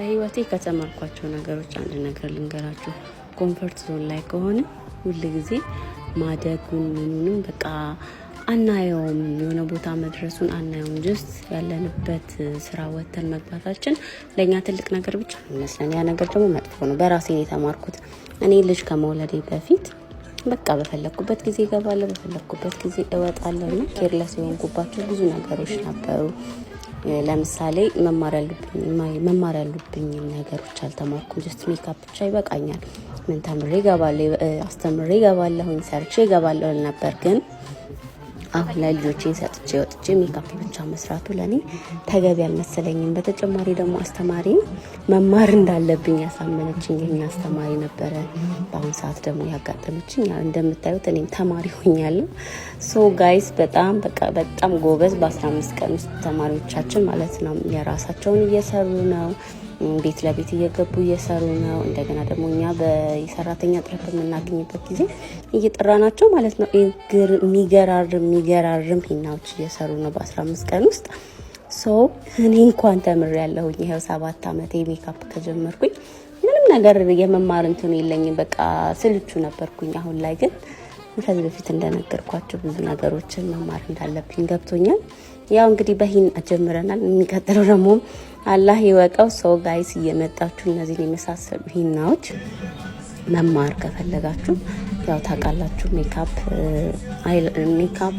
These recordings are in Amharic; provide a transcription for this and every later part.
በህይወቴ ከተማርኳቸው ነገሮች አንድ ነገር ልንገራችሁ። Comfort zone ላይ ከሆነ ሁል ጊዜ ማደጉን ምኑንም በቃ አናየውም። የሆነ ቦታ መድረሱን አናየውም። Just ያለንበት ስራ ወጥተን መግባታችን ለእኛ ትልቅ ነገር ብቻ ነው ይመስለን። ያ ነገር ደግሞ መጥፎ ነው። በራሴ ነው የተማርኩት። እኔ ልጅ ከመውለዴ በፊት በቃ በፈለግኩበት ጊዜ እገባለሁ፣ በፈለግኩበት ጊዜ እወጣለሁ እና careless የሆንኩባቸው ብዙ ነገሮች ነበሩ። ለምሳሌ መማር ያሉብኝ ነገሮች አልተማርኩም። Just makeup ብቻ ይበቃኛል። ምን ተምሬ እገባለሁ፣ አስተምሬ እገባለሁኝ፣ ሰርቼ እገባለሁ ነበር፣ ግን አሁን ላይ ልጆቼን ሰጥቼ ወጥቼ ሜካፕ ብቻ መስራቱ ለእኔ ተገቢ አልመሰለኝም። በተጨማሪ ደግሞ አስተማሪ መማር እንዳለብኝ ያሳመነችኝ ይህን አስተማሪ ነበረ። በአሁን ሰዓት ደግሞ ያጋጠመችኝ እንደምታዩት እኔም ተማሪ ሆኛለሁ። So guys፣ በጣም በቃ በጣም ጎበዝ፣ በ15 ቀን ውስጥ ተማሪዎቻችን ማለት ነው የራሳቸውን እየሰሩ ነው። ቤት ለቤት እየገቡ እየሰሩ ነው። እንደገና ደግሞ እኛ በሰራተኛ እጥረት በምናገኝበት ጊዜ እየጠራናቸው ማለት ነው። የሚገራርም የሚገራርም ሂናዎች እየሰሩ ነው በ15 ቀን ውስጥ። So እኔ እንኳን ተምሬያለሁኝ። ይኸው 7 ዓመቴ ሜካፕ ከጀመርኩኝ ምንም ነገር የመማር እንትኑ የለኝም። በቃ ስልቹ ነበርኩኝ። አሁን ላይ ግን ከዚህ በፊት እንደነገርኳቸው ብዙ ነገሮችን መማር እንዳለብኝ ገብቶኛል። ያው እንግዲህ በሂና ጀምረናል። የሚቀጥለው ደግሞ አላህ ይወቀው። So guys፣ እየመጣችሁ እነዚህን የመሳሰሉ ሂናዎች መማር ከፈለጋችሁ ያው ታውቃላችሁ፣ ሜካፕ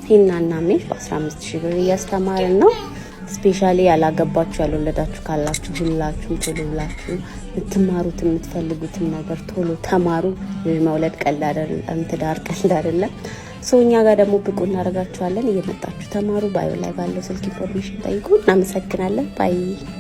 ሂናና ሜሽ በ15 ሺህ ብር እያስተማርን ነው። Specially ያላገባችሁ ያልወለዳችሁ ካላችሁ ሁላችሁም ቶሎ ብላችሁ የምትማሩት የምትፈልጉትን ነገር ቶሎ ተማሩ። ልጅ መውለድ ቀልድ አይደለም፣ ትዳር ቀልድ አይደለም። So እኛ ጋር ደግሞ ብቁ እናደርጋችኋለን። እየመጣችሁ ተማሩ። Bio ላይ ባለው ስልክ information ጠይቁ። እናመሰግናለን። Bye.